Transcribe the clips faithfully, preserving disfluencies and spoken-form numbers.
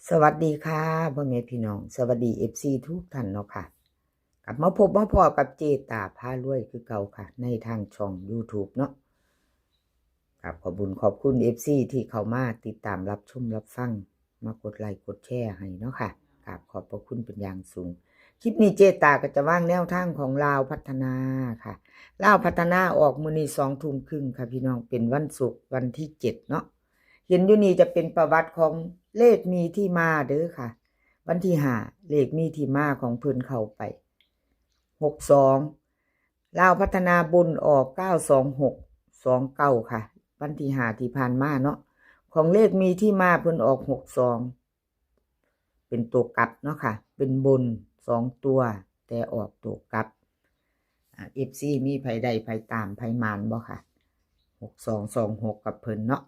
สวัสดีค่ะพ่อแม่พี่น้อง สวัสดี เอฟซี ทุกท่านเนาะค่ะ กลับมาพบมาพ้อกับเจตาพารวยคือเก่าค่ะ ในทางช่อง YouTube เนาะ ครับ ขอบบุญขอบคุณ เอฟซี ที่เข้ามาติดตามรับชมรับฟัง มากดไลค์กดแชร์ให้เนาะค่ะ ครับ ขอบพระคุณเป็นอย่างสูง คลิปนี้เจตาก็จะวางแนวทางของลาวพัฒนาค่ะ ลาวพัฒนาออกมื้อนี้สองทุ่มครึ่งค่ะพี่น้อง เป็นวันศุกร์วันที่เจ็ดเนาะ เห็นอยู่นี่จะเป็นประวัติของเลขมีที่มาเด้อค่ะ วันที่ห้า เลขมีที่มาของเพิ่นเข้าไป หกสอง ลาวพัฒนาบนออก เก้าสองหก สองเก้า ค่ะ วันที่ห้าที่ผ่านมาเนาะ ของเลขมีที่มาเพิ่นออก หกสอง เป็นตัวกลับเนาะค่ะ เป็นบนสองตัว แต่ออกตัวกลับ อ่า เอฟซี มีไผได้ไผตามไผหมานบ่ค่ะ หกสองสองหก กับเพิ่นเนาะ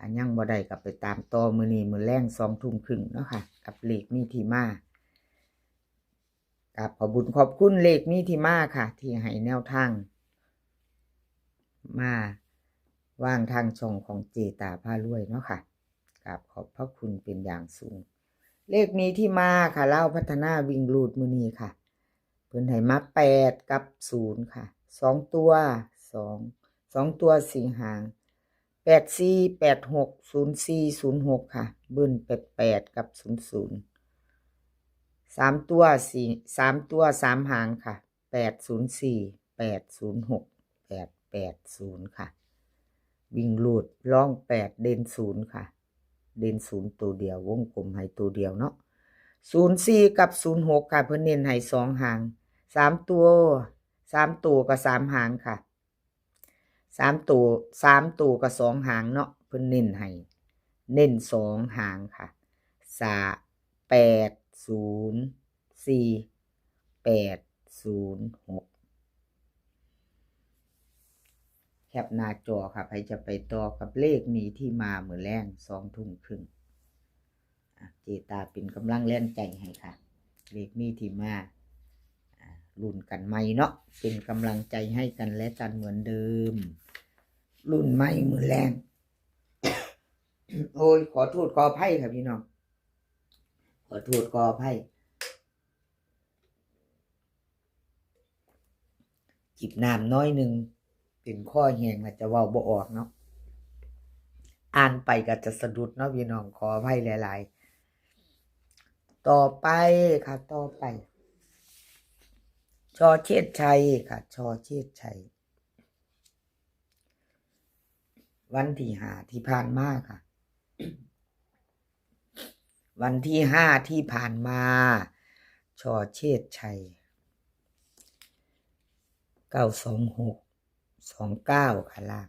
ถ้ายังบ่ได้ก็ไปตามต่อมื้อนี้มื้อแลงสองทุ่มครึ่งเนาะค่ะ กับเลขมีที่มา ครับ ขอบบุญขอบคุณเลขมีที่มาค่ะ ที่ให้แนวทาง มาวางทางช่องของเจตาพารวยเนาะค่ะ ครับ ขอบพระคุณเป็นอย่างสูง เลขมีที่มาค่ะ ลาวพัฒนาวิ่งรูดมื้อนี้ค่ะ เพิ่นให้มา แปด กับ ศูนย์ ค่ะ สองตัว สอง สองตัวสี่หาง แปดสี่ แปดหก ศูนย์สี่ ศูนย์หก ค่ะ เบิ้ล แปดแปด กับ ศูนย์ศูนย์ สามตัวสี่ สามตัวสามหางค่ะ แปดศูนย์สี่ แปดศูนย์หก แปดแปดศูนย์ ค่ะ วิ่งรูด รอง แปด เด่น ศูนย์ ค่ะ เด่น ศูนย์ ตัวเดียว วงกลมให้ตัวเดียวเนาะ ศูนย์สี่ กับ ศูนย์หก ค่ะ เพิ่นเน้นให้สองหาง สามตัว สามตัวกับสามหางค่ะ สามตัว สามตัวกับสองหางเนาะ เพิ่นเน้นให้ เน้นสองหางค่ะ สาม แปดศูนย์สี่ แปดศูนย์หก แคปหน้าจอค่ะ ไผจะไปต่อกับเลขมีที่มามื้อแลงสองทุ่มครึ่ง อ่ะ เจตาเป็นกำลังแรงใจให้ค่ะ เลขมีที่มา อ่ะ ลุ้นกันใหม่เนาะ เป็นกำลังใจให้กันและกันเหมือนเดิม ลุ้นใหม่มื้อแลง โอ้ย ขอโทษขออภัยค่ะพี่น้อง ขอโทษขออภัย จิบน้ำน้อยหนึ่ง เป็นคอแห้งแล้วจะเว้าบ่ออกเนาะ อ่านไปก็จะสะดุดเนาะพี่น้อง ขออภัยหลายๆ ต่อไปค่ะ ต่อไป ชอเชษชัยค่ะ ชอเชษชัย วันที่ห้าที่ผ่านมาค่ะ วันที่ห้าที่ผ่านมา ชอเชษชัย เก้าสองหก สองเก้า ค่ะ ล่าง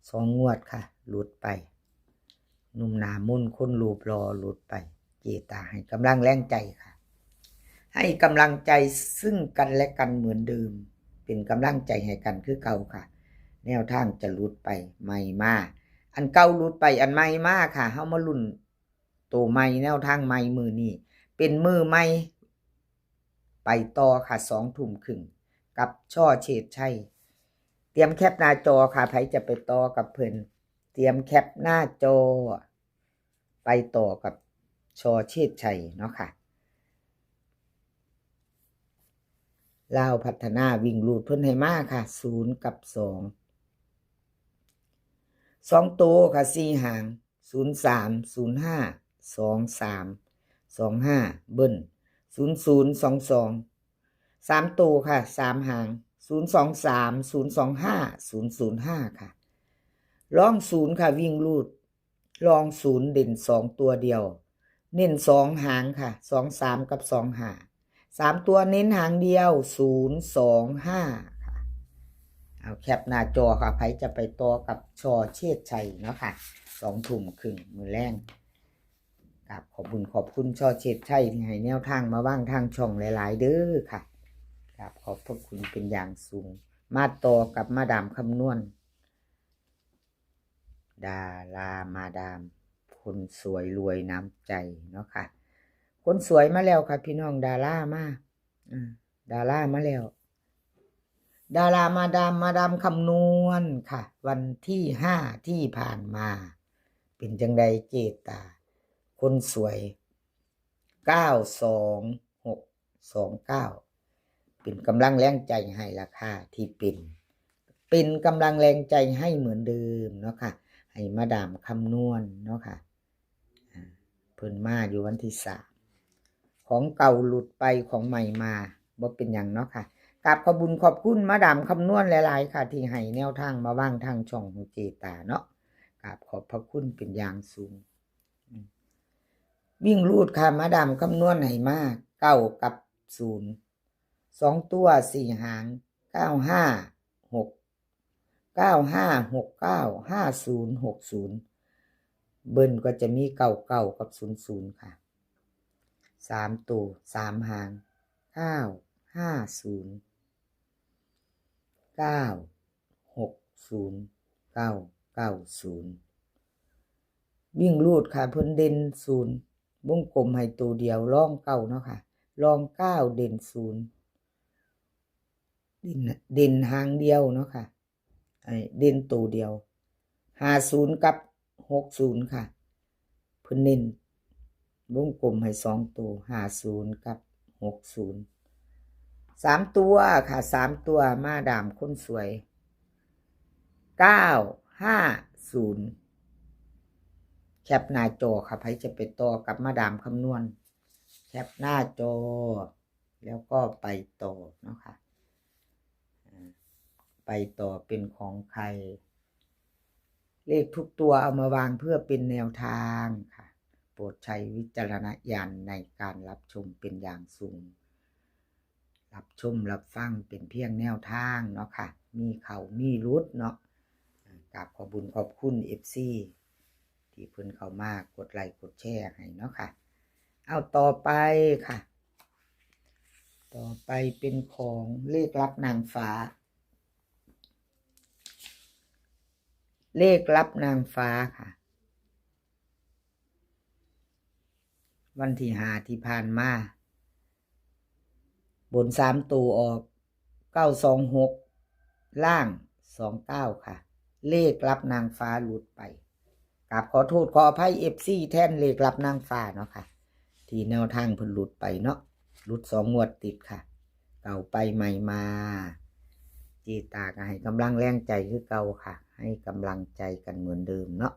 สองงวดค่ะ หลุดไป หนุ่มหน้ามนต์คนรูปหล่อหลุดไป เจตาให้กำลังแรงใจค่ะ ให้กำลังใจซึ่งกันและกันเหมือนเดิม เป็นกำลังใจให้กันคือเก่าค่ะ แนวทางจะหลุดไปใหม่มา อันเก่าหลุดไปอันใหม่มาค่ะ เฮามาลุ้นตัวใหม่ แนวทางใหม่มื้อนี้ เป็นมื้อใหม่ ไปต่อค่ะ สองทุ่มครึ่ง กับชอเชษชัย เตรียมแคปหน้าจอค่ะ ไผจะไปต่อกับเพิ่น เตรียมแคปหน้าจอ ไปต่อกับชอเชษชัยเนาะค่ะ ลาวพัฒนาวิ่งรูดเพิ่นให้มาค่ะ ศูนย์ กับ สอง สองตัวค่ะ สี่หาง ศูนย์สาม ศูนย์ห้า สองสาม สองห้า เบิ้ล ศูนย์ศูนย์ สองสอง สามตัวค่ะ สามหาง ศูนย์สองสาม ศูนย์สองห้า ศูนย์ศูนย์ห้า ค่ะ รองศูนย์ค่ะ วิ่งรูด รองศูนย์เด่นสองตัวเดียว เน้นสองหางค่ะ สองสาม กับ สองห้า สามตัวเน้นหางเดียว ศูนย์สองห้า ค่ะ เอาแคปหน้าจอค่ะ ไผจะไปต่อกับชอเชษชัยเนาะค่ะ สองทุ่มครึ่งมื้อแลง ครับ ขอบคุณ ขอบคุณชอเชษชัยที่ให้แนวทางมาวางทางช่องหลายๆ เด้อค่ะ ครับ ขอบพระคุณเป็นอย่างสูง มาต่อกับมาดามคำนวณ ดารามาดาม คนสวยรวยน้ำใจเนาะค่ะ คนสวยมาแล้วค่ะพี่น้อง ดารามา อ่า ดารามาแล้ว ดารามาดาม มาดามคำนวณค่ะ วันที่ห้าที่ผ่านมา เป็นจังใดเจตา คนสวย เก้าสองหกสองเก้า เป็นกำลังแรงใจให้ราคาที่เป็น เป็นกำลังแรงใจให้เหมือนเดิมเนาะค่ะ ให้มาดามคำนวณเนาะค่ะ อ่า เพิ่นมาอยู่วันที่สาม ของเก่าหลุดไป ของใหม่มา บ่เป็นหยังเนาะค่ะ กราบขอบบุญขอบคุณมาดามคำนวณหลายๆ ค่ะ ที่ให้แนวทางมาวางทางช่องของเจตาเนาะ กราบขอบพระคุณเป็นอย่างสูง อืม วิ่งรูดค่ะ มาดามคำนวณให้มา เก้ากับศูนย์ สองตัวสี่หาง เก้าห้าหก เก้าห้าหกเก้า ห้าศูนย์หกศูนย์ เบิ้ลก็จะมีเก้าเก้ากับศูนย์ศูนย์ค่ะ สามตัว สามหาง เก้าห้าศูนย์ เก้าหกศูนย์ เก้าเก้าศูนย์ วิ่งรูดค่ะ เพิ่นเด่นศูนย์ วงกลมให้ตัวเดียว รองเก้าเนาะค่ะ รองเก้า เด่นศูนย์ เด่น เด่นหางเดียวเนาะค่ะ ไอ้เด่นตัวเดียว ห้าศูนย์กับหกศูนย์ค่ะ เพิ่นเน้น วงกลมให้สองตัว ห้าศูนย์กับหกศูนย์ สามตัวค่ะ สามตัว มาดามคนสวย เก้าห้าศูนย์ แคปหน้าจอค่ะ ใครจะไปต่อกับมาดามคำนวณ แคปหน้าจอ แล้วก็ไปต่อเนาะค่ะ อ่า ไปต่อเป็นของใคร เลขทุกตัวเอามาวางเพื่อเป็นแนวทางค่ะ โปรดใช้วิจารณญาณในการรับชมเป็นอย่างสูง รับชมรับฟังเป็นเพียงแนวทางเนาะค่ะ มีเข้ามีหลุดเนาะ อ่า กราบขอบบุญขอบคุณ เอฟซี ที่เพิ่นเข้ามากดไลค์กดแชร์ให้เนาะค่ะ เอาต่อไปค่ะ ต่อไปเป็นของเลขลับนางฟ้า เลขลับนางฟ้าค่ะ วันที่ห้าที่ผ่านมา บนสามตัวออก เก้าสองหก ล่าง สองเก้าค่ะ เลขลับนางฟ้าหลุดไป กราบขอโทษขออภัย เอฟซี แทนเลขลับนางฟ้าเนาะค่ะ ที่แนวทางเพิ่นหลุดไปเนาะ หลุดสองงวดติดค่ะ เก่าไปใหม่มา เจตาก็ให้กำลังแรงใจคือเก่าค่ะ ให้กำลังใจกันเหมือนเดิมเนาะ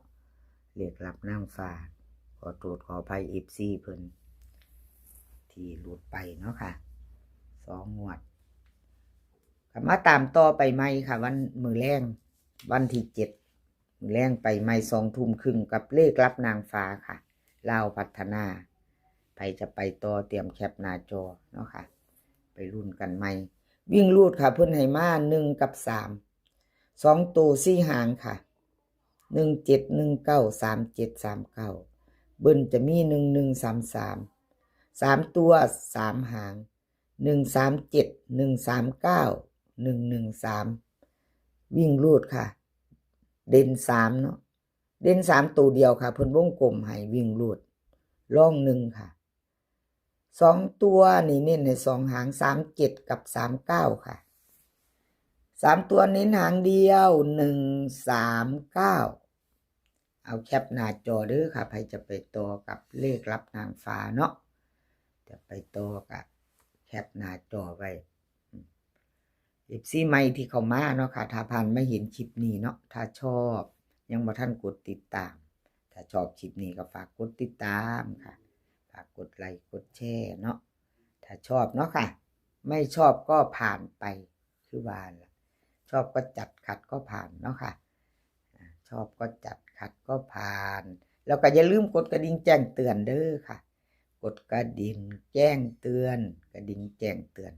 เลขลับนางฟ้า ขอโทษขออภัย เอฟซี เพิ่น ที่หลุดไปเนาะค่ะ สองงวด ก็มาตามต่อไปใหม่ค่ะ วันมื้อแลง วันที่เจ็ด มื้อแลงไปใหม่สองทุ่มครึ่งกับเลขลับนางฟ้าค่ะ ลาวพัฒนา ใครจะไปต่อเตรียมแคปหน้าจอเนาะค่ะ ไปลุ้นกันใหม่ วิ่งรูดค่ะ เพิ่นให้มาหนึ่งกับสาม สองตัวสี่หางค่ะ หนึ่งเจ็ด หนึ่งเก้า สามเจ็ด สามเก้า เบิ้ลจะมี หนึ่งหนึ่ง สามสาม สามตัวสามหาง หนึ่งสามเจ็ด หนึ่งสามเก้า หนึ่งหนึ่งสาม วิ่งรูดค่ะ เด่นสามเนาะ เด่นสามตัวเดียวค่ะ เพิ่นวงกลมให้วิ่งรูด รองหนึ่งค่ะ สองตัวนี่เน้นให้สองหาง สามเจ็ด กับ สามเก้า ค่ะ สามตัวเน้นหางเดียว หนึ่งสามเก้า เอาแคปหน้าจอเด้อค่ะ ใครจะไปต่อกับเลขลับนางฟ้าเนาะ จะไปต่อกับแคปหน้าจอไว้ เอฟซี ใหม่ที่เข้ามาเนาะค่ะ ถ้าผ่านมาเห็นคลิปนี้เนาะ ถ้าชอบ ยังบ่ทันกดติดตาม ถ้าชอบคลิปนี้ก็ฝากกดติดตามค่ะ ฝากกดไลค์กดแชร์เนาะ ถ้าชอบเนาะค่ะ ไม่ชอบก็ผ่านไป คือว่าล่ะ ชอบก็จัด ขัดก็ผ่านเนาะค่ะ อ่า ชอบก็จัด ขัดก็ผ่าน แล้วก็อย่าลืมกดกระดิ่งแจ้งเตือนเด้อค่ะ กดกระดิ่งแจ้งเตือน กระดิ่งแจ้งเตือน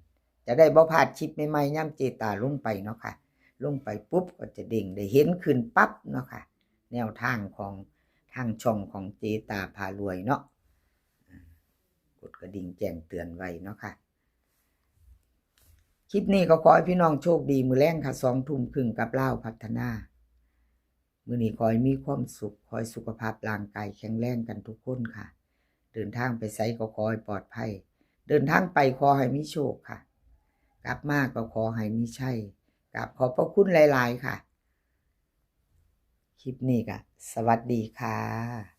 จะได้บ่พลาดคลิปใหม่ๆ ยามเจตาลงไปเนาะค่ะ ลงไปปุ๊บก็จะเด้งได้เห็นขึ้นปั๊บเนาะค่ะ แนวทางของทางช่องของเจตาพารวยเนาะ อ่า กดกระดิ่งแจ้งเตือนไว้เนาะค่ะ คลิปนี้ก็ขอให้พี่น้องโชคดีมื้อแลงค่ะ สองทุ่มครึ่งกับลาวพัฒนา มื้อนี้ขอให้มีความสุข ขอให้สุขภาพร่างกายแข็งแรงกันทุกคนค่ะ เดินทางไปไสก็ขอให้ปลอดภัย เดินทางไปขอให้มีโชคค่ะ กลับมาก็ขอให้มีชัย กราบขอบพระคุณหลายๆ ค่ะ คลิปนี้ก็สวัสดีค่ะ